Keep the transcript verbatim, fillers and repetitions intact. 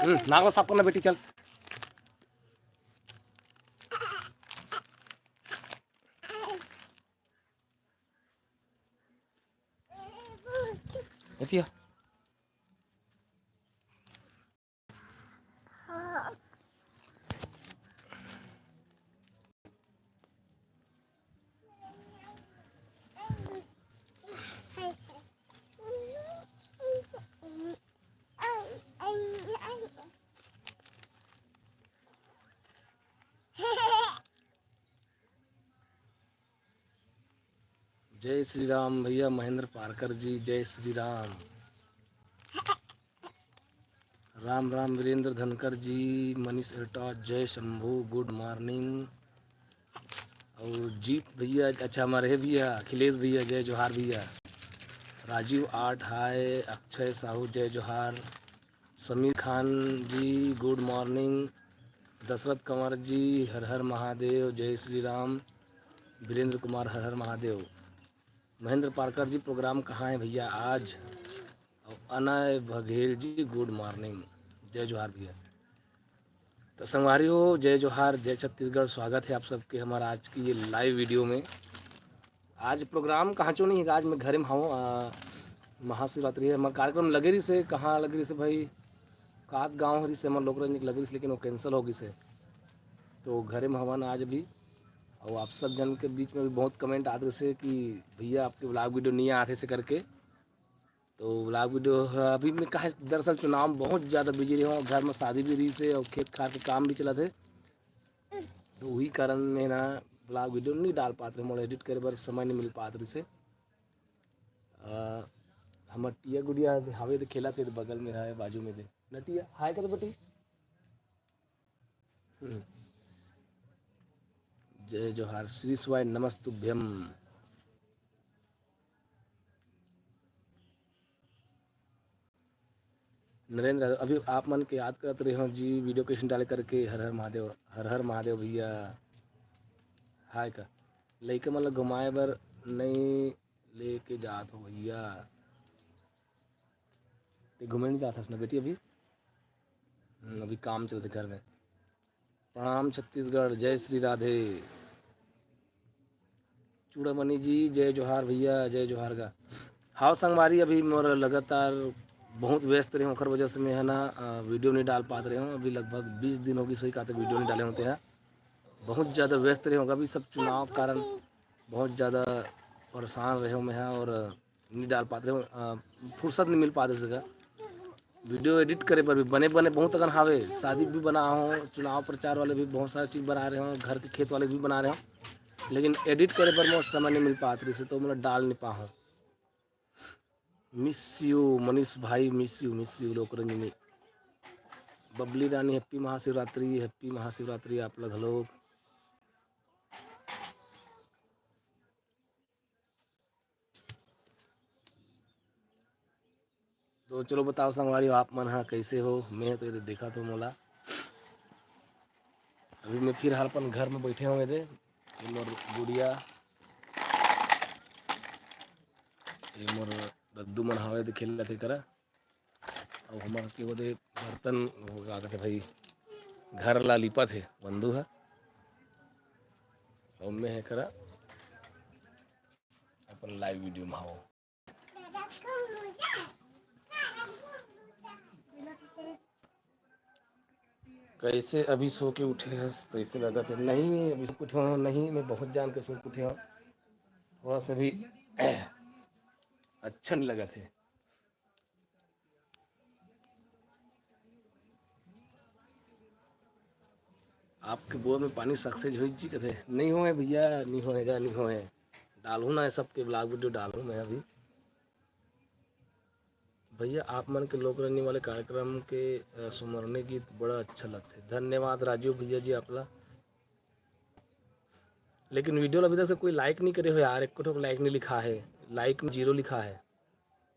हम्म, नाक ला साफ करना बेटी, चल। एतिया। जय श्री राम भैया महेंद्र पारकर जी, जय श्री राम। राम राम वीरेंद्र धनकर जी, मनीष एल्टॉस, जय शंभू, good morning। और जीत भैया, अच्छा, हमारे भैया अखिलेश भैया, जय जोहार भैया। राजीव आर्ट, हाय। अक्षय साहू, जय जोहार। समीर खान जी, good morning। दशरथ कंवर जी, हर हर महादेव, जय श्री राम। वीरेंद्र कुमार, हर हर महादेव। महेंद्र पारकर जी, प्रोग्राम कहाँ है भैया आज? और अनय बघेल जी, good morning, जय जोहार भैया। तो संगवारी हो, जय जोहार, जय छत्तीसगढ़, स्वागत है आप सबके हमारा आज की ये लाइव वीडियो में। आज प्रोग्राम कहाँ चो नहीं है, आज मैं घरे में हूँ। आ, महाशिवरात्रि है, हमारा कार्यक्रम लगे रहिसे, कहाँ लगे रहिसे भाई, कात गाँव रहिसे, हमारे लोकरंजन के लगे रहिसे, लेकिन वो कैंसिल हो गइसे। तो घरे में हवन आज भी। और आप सब जन के बीच में भी बहुत कमेंट आत रहिसे कि भैया आपके व्लॉग वीडियो नहीं आत हे से करके। तो व्लॉग वीडियो अभी मैं कहा, दरअसल चुनाव में बहुत ज़्यादा बिजी रहे हूँ, घर में शादी भी रहिसे और खेत खार के काम भी चलत हे, तो वही कारण में ना व्लॉग वीडियो नहीं डाल पात रहे, मोला एडिट करे बर समय नहीं मिल पात रहिसे। अ, हमर टिया गुड़िया हावे तो खेलत हे, बगल में है, बाजू में दे। नटिया, हाय कर बेटी। हम्म। जय जोहार, श्री शिवाय नमस्तुभ्यम। नरेंद्र, अभी आप मन के याद करत रहे हो जी, वीडियो कैसे डाले करके, हर हर महादेव, हर हर महादेव भैया। हाय का, लइका मन ला घुमाए बर नहीं लेके जात हो भैया। ते घूमे नहीं जात हस ना बेटी अभी? हम्म, अभी काम चलते घर में। प्रणाम छत्तीसगढ़, जय श्री राधे। चूड़ामणि जी, जय जोहार भैया, जय जोहार गा। हाव संगवारी, अभी मोर लगातार बहुत व्यस्त रहे हूँ, ओखर वजह से मैं है ना, अ, वीडियो नहीं डाल पात रहे हूँ। अभी लगभग बीस दिन हो गइस होही का तो वीडियो नहीं डाले हों ते हा। बहुत ज़्यादा व्यस्त रहे हूँ, अभी सब चुनाव के कारण बहुत ज़्यादा परेशान रहे हूँ मैं हा, और नहीं डाल पात रहे हूँ, अ, फुर्सत नहीं मिल पात रहिसे गा। वीडियो एडिट करे बर भी बने बने बहुत अकन हावे, शादी भी बना हो, चुनाव प्रचार वाले भी बहुत सारी चीज़ बना रहे हो, घर के खेत वाले भी बना रहे हो, लेकिन एडिट करे बर मोर समय नहीं मिल पात रहिसे, तो मतलब डाल नहीं पाहूँ। Miss you मनीष भाई, miss you, miss you लोकरंजनी। Babli Rani, happy Mahashivratri, happy Mahashivratri आप लोग घलो। तो चलो बताओ संगवारी, आप मन हा कैसे हो? मैं तो ये देखा तो मोला, अभी मैं फिलहाल अपन घर में बैठे हूँ। ये दे, ये मोर गुड़िया, ये मोर दद्दू मन हावे, तो खेलत हे करा। और हमर के ओदे बर्तन, वो का कहते भाई, घर ला लिपत हे बंधु हा। और मैं है करा अपन लाइव वीडियो में हावो। कैसे अभी सो के उठे हस, तैसे लगत हे। नहीं, अभी सो के उठे हूँ, नहीं, मैं बहुत जान के सो के उठे हूँ। थोड़ा सा भी अच्छा नहीं लगत हे। आपके बोर में पानी सक्सेस होई जी कथे। नहीं होए भैया, नहीं होएगा, नहीं होए। डालूँ ना, सबके व्लॉग वीडियो डालूँ मैं अभी। भैया, आप मन के लोकरंजनी वाले कार्यक्रम के, अ, सुमरने गीत बड़ा अच्छा लगथे। धन्यवाद राजू भैया जी आपला। लेकिन वीडियो ला अभी तक से कोई लाइक नहीं करे हो यार, एको ठोक लाइक नहीं लिखा है, लाइक में जीरो लिखा है।